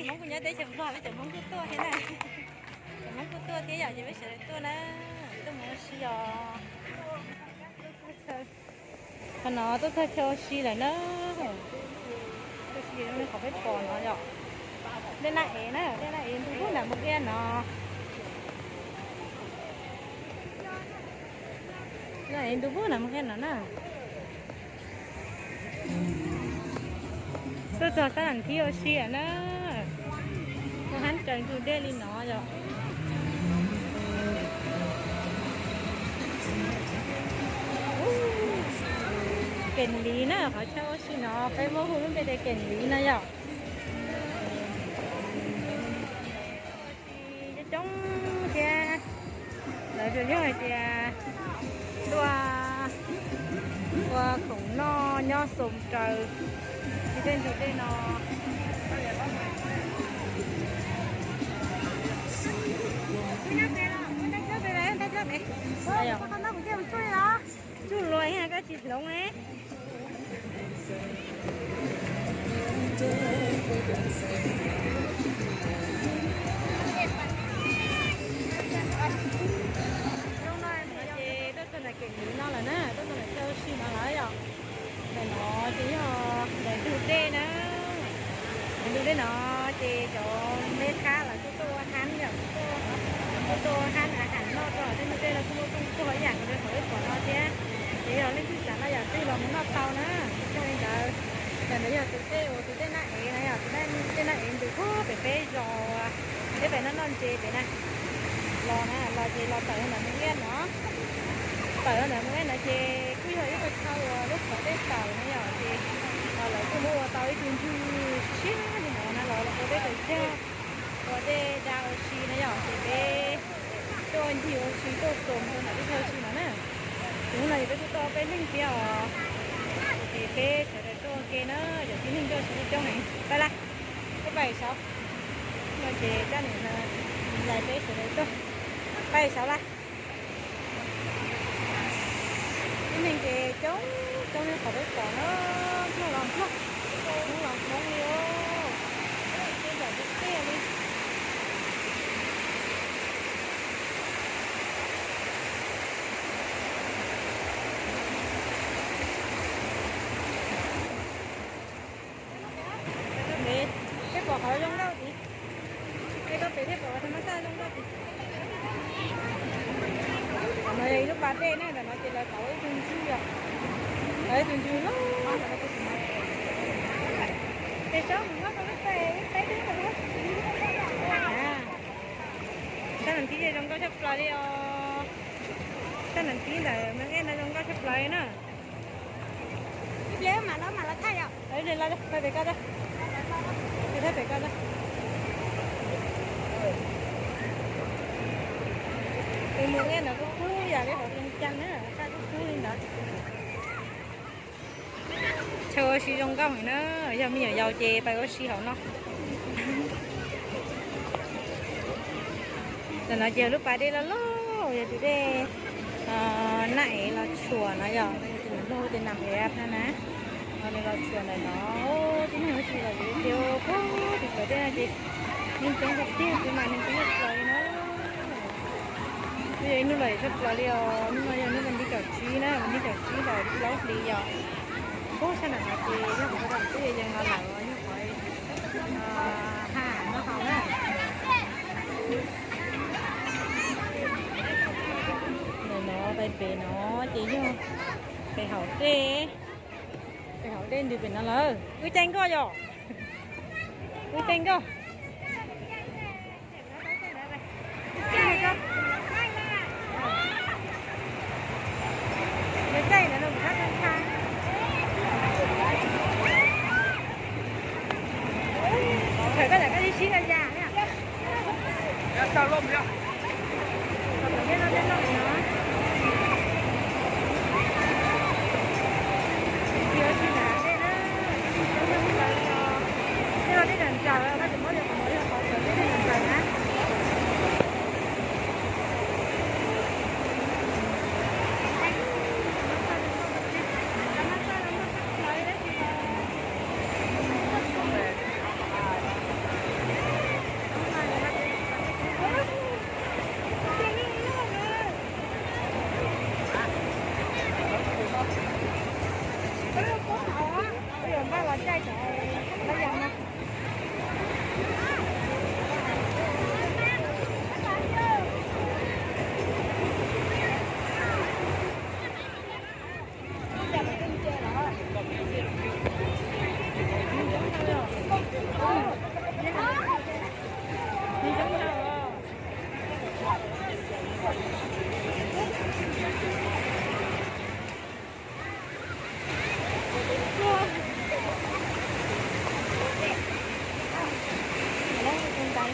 Hmoob kuj nyob teb chaws Nplog, peb cov Hmoob kuj tuaj thiab na. Cov Hmoob kuj tuaj thiab yom, ces peb sawv daws tuaj na, tuaj mus ua si os. Qhov no tuaj txog chaw ua si lawm na. Ua si zoo li qhov peb pom no yom. Dej Naj Ev na, dej Naj Ev ntug pug nram Mus Iab no. Dej Naj Ev ntug pug nram Mus Iab no na. Tuaj txog sab nam thib ua si lawm na. Muaj hab raws ntug dej li no yom. Keem Liv na, qhov chaw ua si no peb muab hu lub npe tias Keem Liv no yom. Coob coob thiab. Lawv tsuas yog hais tias tuaj ua khoom noj nyob xoo raws li tej ntug dej no. Tsuj luag ib yam koj tsis hloov ne. Ces tuaj txog ntawm Keem Liv no lawm na, tuaj txog ntawm chaw ua si no lawm yom. Ntawm no ces yog ntawm ntug dej na. Ntawm ntug dej no ces cov meb khab lawv kuj tuaj ua hab yom, kuj tuaj ua hab a has noj rau tej ntug dej no kuj muaj tooj tuag ib yam nkaus li qhov peb pom no thiab. Ces yog leej twg xav noj yam twg los mus noj tau na. Zoo li ntawd, ntawm ntawd yog tus dej uas tus dej Naj Ev na yom, tus dej Naj Ev ntws puag pem peb zos, peb pem no noj ntses pem na. Los na, los ces los tawm ntawm Mus Iab no. Tawm ntawm Mus Iab no ces kuj yog ib qho chaw uas lub qhov dej tawm na yom, ces lawv kuj muab ua tau ib tug ntug siab li no na los ua peb tus yog ua dej da ua si na yom, ces peb tuaj ncig ua si tuaj xoo rau ntawm lub chaw ua si no na. Ces hnub no ces peb kuj tuaj peb leeg thiab os, ces peb sawv daws tuaj ua ke na, yog tib neeg tuaj sawv coob heev. Pab laj, peb pab saud no ces cab niam lais peb sawv daws tuaj, pab saud laj. Tib neeg ces coob coob li qhov peb pom na, Nplog los Nplog, Hmoob los Hmoob li os, peb nram tiaj tiaj li. Peb pom qhov zoo nkauj tid, peb tuaj pem thiaj pom qhov thas mas xaj zoo nkauj tid. Qhov no yog ib lub pas dej na, ntawm no ces lawv tau ib tug ntswg os, tau ib tug ntswg loj ntawm no. Ces tsob mus nyob rau lub teb, ib peb dub rau lub. Sab nam thib zoo nkauj tshaj plaws li os. Sab nam thib ntawm Meeb Ej no zoo nkauj tshaj plaws li na. Ib pliag mam los, mam los thaij os. Peb pem ko, peb pem ko. Tus Meeb Ej no kuj kub yam li hauv Vias Cas na, txaj kuj kub li ntawd. Chaw ua si zoo nkauj heev na, yog me nyuam yaus ces pais ua si hauv no. Ntawm no ces yog lub pas dej loj loj, yog tus dej Naj Ev los Tshuam no yom, tus nam loj hu tias Nam Ev na na. Ho nws los Tshuam ntawm no, tib neeg ua si los ces puag tim pas dej no ces neeg coob tiag tiag, txiv mas neeg coob tshaj plaws li na. Twb yog ib hnub lom zem tshaj plaws li os, hnub no yog hnub vas thib kaum tsib na, vas thib kaum tsib lawm plaub hlis yom. Puag sab nram no ces yog qhov tom twb yees los lawm, yog qhov ha noj haus na. Ntawm no pais pem no ces yog pem haus dej, pem haus dej ntws pem no lawm. Wb caij nkoj yom, wb caij nkoj. Thaum koj lam koj li sib no yam. Tej no tej nram ntsaws, koj tsis muab li qhov no yog qhov txawv tej nram ntsaws na.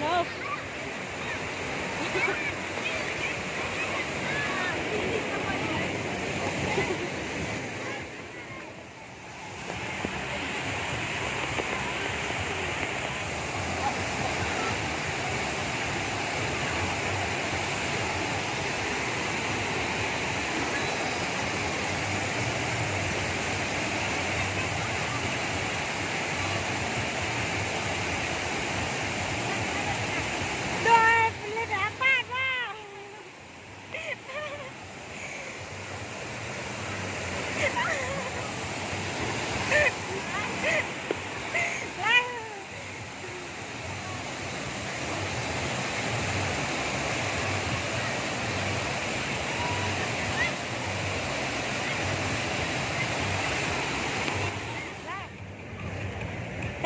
No.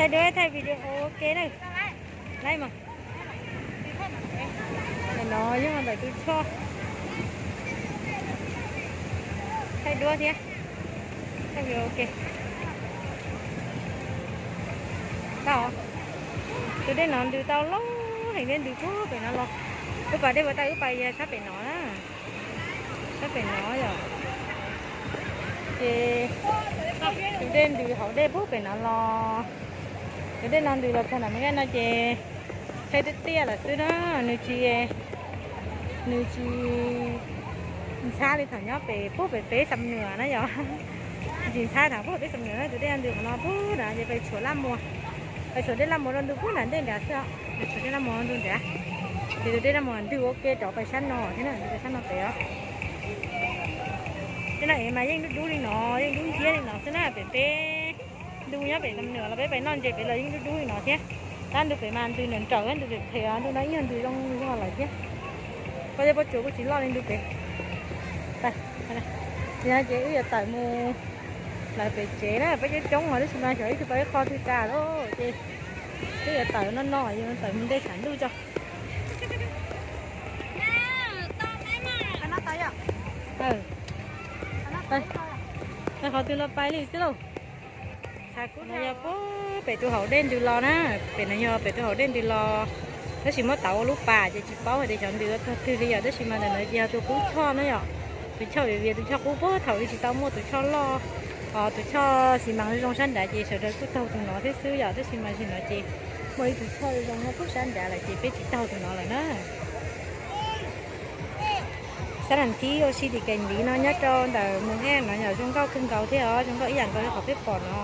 Thaij duab thaij video ua ke na. Laib mas. No yog ntawm tus choj. Thaij duab thiab. Thaij video ua ke. Tau. Tus dej no ntws tau loj heev, dej ntws puag pem no los. Wb pas dej puas tau, wb pas yog sab pem no na. Sab pem no yom. Ces tus dej ntws hauv dej puag pem no los. Tus dej no ntws los txog nram Mes Kaj no ces tsheb twb tiaj lawm xwb na. Nws tsis, nws tsis ntxhab li thaum nyob pem puag pem peb Xam Nuas na yom. Tsis ntxhab thaum puag peb Xam Nuas na, tus dej ntws qhov no puag nrad ces pais tshuam Laj Muas. Pais tshuam dej Laj Muas rau ntug puag nram ntej nrad xwb os. Pais tshuam dej Laj Muas rau ntug nrad. Ces tus dej Laj Muas ntws ua ke rov pais sab no thiab na, ntws pais sab no pem os. Tej no es mas yeej dub dub li no, yeej dub nciab li no xwb na, pem peb ntu nyob pem Xam Nuas los peb pais noj ntses pem los yeej dub dub li no thiab. Tab ntug pem mas ntws nrawm nrawm, ntws phem phem, ntu no ib nyuag ntws zoo zog lawm thiab. Koj yog pob tsuas kuj tsis loj li ntu pem. Ces wb yuav tawm mus lawm pem tsev na, peb coob coob os, tab sis mas xyov ib tug pab ib qho twg tas lawm ces wb yuav tawm no no, yuav tawm mus ntej tshav ntuj tso. Pais qhov twg los pais li xwb lauj. No yog puag pem tus hauv dej ntws los na, pem no yog pem tus hauv dej ntws los, tab sis muab tauv ua lub pas ces tsis paub hais tias xyov ntws tog twg li yom, tab sis mas ntawm no ces yog tus qub choj na yom, tus choj viv vias, tus choj qub puag thaum ub tsis tau muaj tus choj loj, tus choj xi mas zoo sab nrad ces sawv daws kuj taug tus no thiab xwb yom, tab sis mas zaum no ces muaj ib tus choj zoo no puag sab nrad lawm ces peb tsis taug tus no lawm na. Sab nram thib ua si tim Kees Viv no nyob rau ntawm Mes Kaj no yom, zoo nkauj kawg nkaus thiab os, zoo nkauj ib yam nkaus li qhov peb pom no.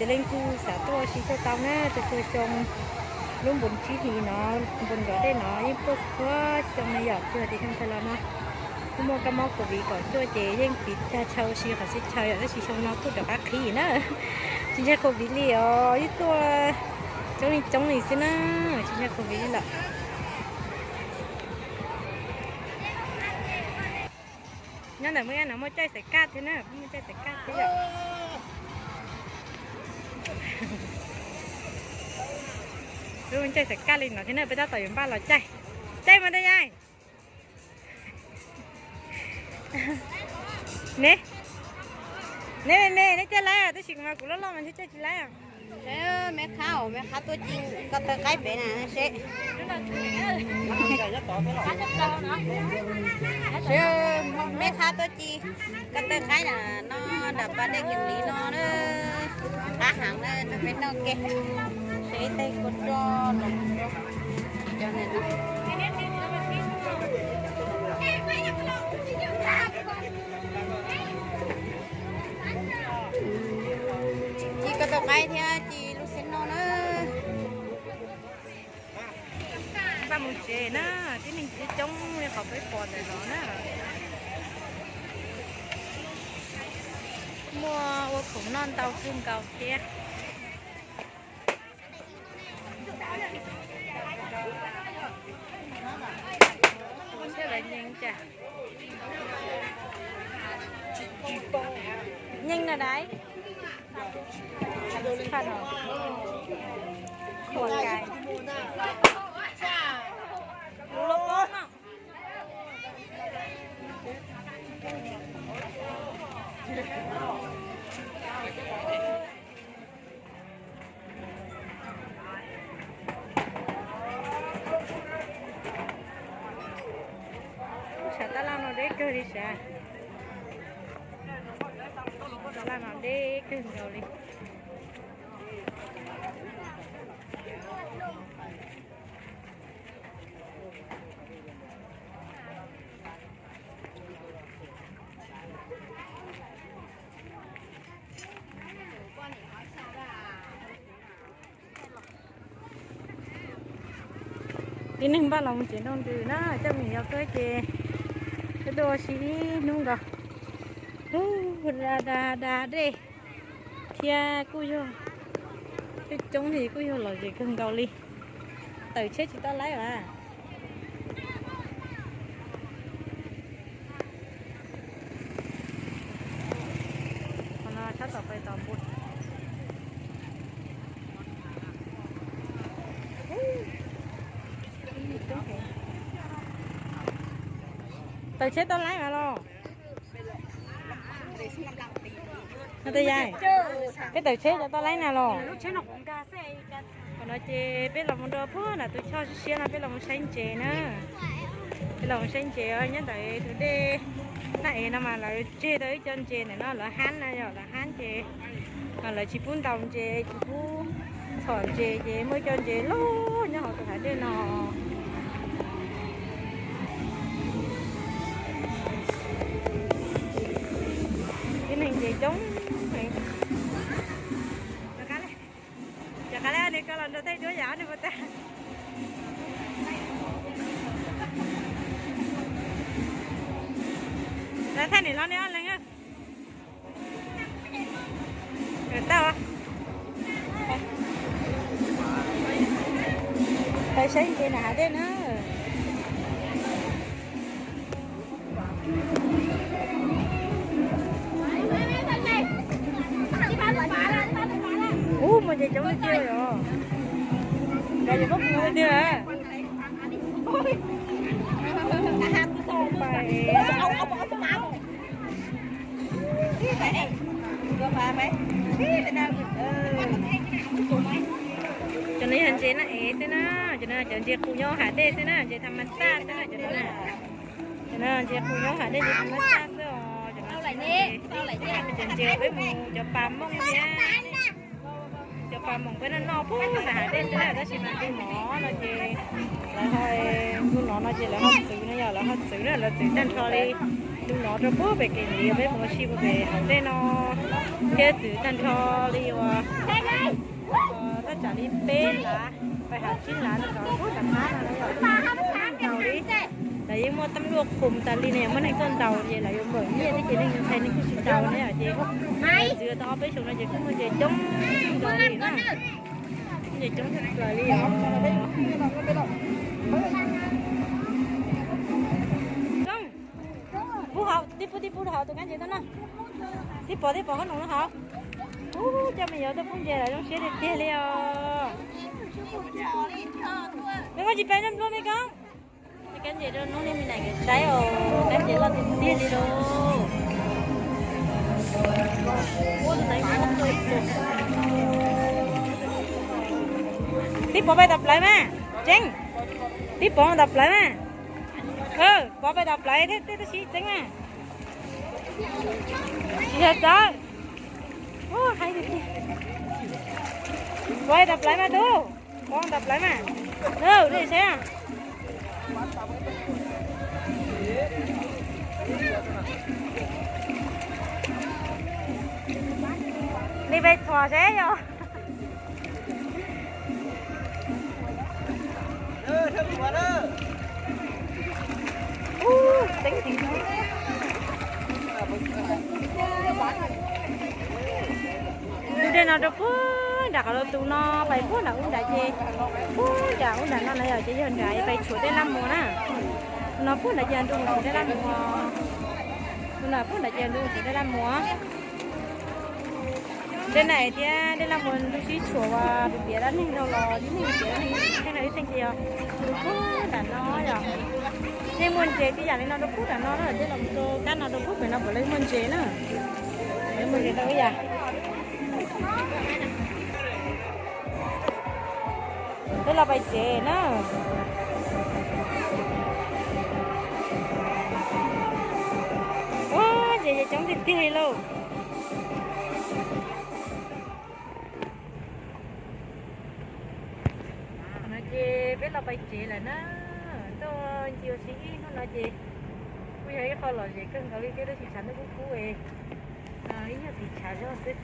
Ces leej twg xav tuaj ua si tuaj tau na, tus txhua xyoo lub npun tsib hlis no, npun ntov dej no yeej tuaj txhua xyoo li yom, tsis hais tias xyoo tas los no kuj muaj kab mob Covid kom tuaj ces yeej tiv tag chaw ua si qhov txhia chaw yom, tab sis xyoo no kuj rov qab qhib na. Tsis ntshai Covid li os, yeej tuaj coob li coob li xwb na, tsis ntshai Covid li lawm. Nyob ntawm Mes Kaj no muaj caij xaiv kaj thiab na, muaj caij xaiv kaj thiab yom. Muaj caij xaiv kaj li no thiab na, peb tab tom yuav npaj los caij. Caij mas da yai. Ne, ne me me, neb caij laib tab sis mas kuv loj loj mas ntshe caij tsis laib. Me qhab, me qhab tuaj ci ko taw qaib pem na seb. Me qhab tuaj ci ko taw qaib na, no nram pas dej Kees Viv no na. Qab heev na, peb noj ke. Seb tej kua roj los cov ntawm no. Ci ko taw qaib thiab ci lub xeb noj na. Npaj mus tsev na, tib neeg coob coob li qhov peb pom ntawm no na. Muaj ua khoom noj ntau kawg nkaus thiab. Seb lawv nyeem cas. Nyeem na dais. Khuam kais. Kawg li sav. Laj no deb kawg nkaus li. Tib neeg npaj los mus tsev nroj ntws na, coj me nyuam yau tuaj ces tuaj ua si ib hnub nkaus. Ub, da da da dej thiab kuj yog coob coob li, kuj yog lom zem kawg nkaus li. Tawm tsheb tsis tau laib as. Qhov no sab tom pais tom npua. Tawm tsheb tau laib mas los. Peb tawm tsheb cov tau laib na los. Qhov no ces peb los mus rau puag nram tus choj siab siab no peb los mus saib ntses na. Peb los mus saib ntses nyob ntawm tus dej Naj Ev no mas lawv tseg tau ib co ntses ntawm no lawv hab na, yog lawv hab ces lawv tsis pub ntaus ntses tsis pub txhom ntses ces muaj ib co ntses loj nyob hauv tus hav dej no. Tib neeg ntses coob. Cov qab li, koj los nrog tej duab yam ob nws puas tag. Lawv thaij nim no nej ob leeg. Tau. Pais saib ntses nram hav dej na. Ub, muaj ntses coob tiag tiag os. Nkawd yuav muab kuv tiag tiag. Cov no yog ntses Naj Ev xwb na, cov no cov ntses qus nyob hav dej xwb na, ntses tham mas xaj xwb na, cov no na. Cov no ntses qus nyob hav dej ntses tham mas xaj xwb os, cov no tsis yog ntses, cov ntses peb mus cov pas mooj thiab. Cov pas mooj peb noj noj puag nram hav dej xwb na, tab sis mas ntu no no ces lawv ho, ntu no no ces lawv ho txwv no yog lawv ho txwv na, lawv txwv tag nrho li. Ntu no rau puag pem kev liv peb mus ua si puag pem hav dej no thiab txwv tag nrho li uas thaj tsam li peb lav pais hav tsib lav no rau puag nram qab no lawv yeej muaj tam luaj khum tas li no, yog muaj neeg tuaj ntaus ces lawv yuav npawm nyiaj thiab ces neeg ntshai neeg kuj tsis ntaus na yom, ces txwv tau ob peb xyoos no ces kuj muaj ntses coob nkaus li na. Ntses coob tshaj plaws li os. Pub hauv, tib pub tib pub rau hauv tus kab ntses tuaj noj. Tib pov tib pov qhob noom rau hauv. Ub, coj me nyuam tuaj pub ntses lawm zoo siab tiag tiag li os. Me koob tsis pab nplua me koob. Kab ntses rau hnub no me nais nkawd saib os, kab ntses loj tiag tiag li lauj. Tib pov pais tom plawv mas, Tseeb. Tib pov tom plawv mas. Pov pais tom plawv thiab tej tub sib Tseeb mas. Tsis yog txawv. Pov pais tom plawv mas tub. Pov tom plawv mas. Nej saib. Nej pais txhom saib yog. Tus dej no rau puag nram qhov lawv tus no pais puag nram ub nrad ces, puag nram ub nrad no na yom, ces yog nrad pais tshuav dej laj muas na. Tus no puag nrad ces ntu mus tshuav dej laj muas. Tus no puag nrad ces ntu mus tshuav dej laj muas. Dej na thiab dej laj muas ntu sib tshuam, tus piav dab neeg dhau los ib neeg piav dab neeg, ib txheej no ib txheej ces yog ntu puag nram no yom. Nej muaj ntses tib yam li no rau puag nram no na, dej los rau kab no rau puag pem no puav leej muaj ntses na. Muaj ntses tau ib yam. Peb los pais tsev na. Coob tiag tiag li lauj. No ces peb los pais tsev lawm na. Tuaj ncig ua si ib hnub no ces kuj yog ib qho lom zem kawg nkaus li thiab, tab sis tshav ntuj kub kub es ib nyuag tiv tshav zog xwb.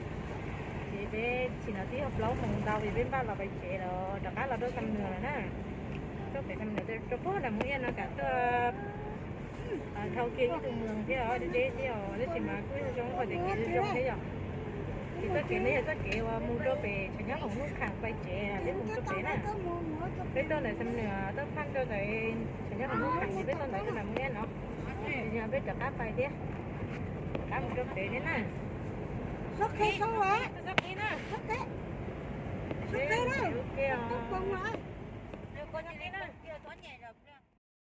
Ces peb chim no twb yog plaub moos ntau es peb npaj los pais tsev los rov qab los rau Xam Nuas lawm na. Tuaj pem Xam Nuas rau puag nram Mus Iab no kam tuaj dhau kiag ib tug moos thiab os, deb deb thiab os, tab sis mas kuj yog zoo qhov tias kev zoo thiab yom. Ces txoj kev no yog txoj kev uas mus rau pem Tshav Nyob Hoom Nuj Kham pais tsev, peb mus rau pem na. Peb tuaj ntawm Xam Nuas tuaj pheej rau ntawm Tshav Nyob Hoom Nuj Kham ces peb tuaj ntawm rau nram Mus Iab no. Ces yog peb rov qab pais thiab, rov qab mus rau pem thiab na. Txhob qhib na, txhob qhib na.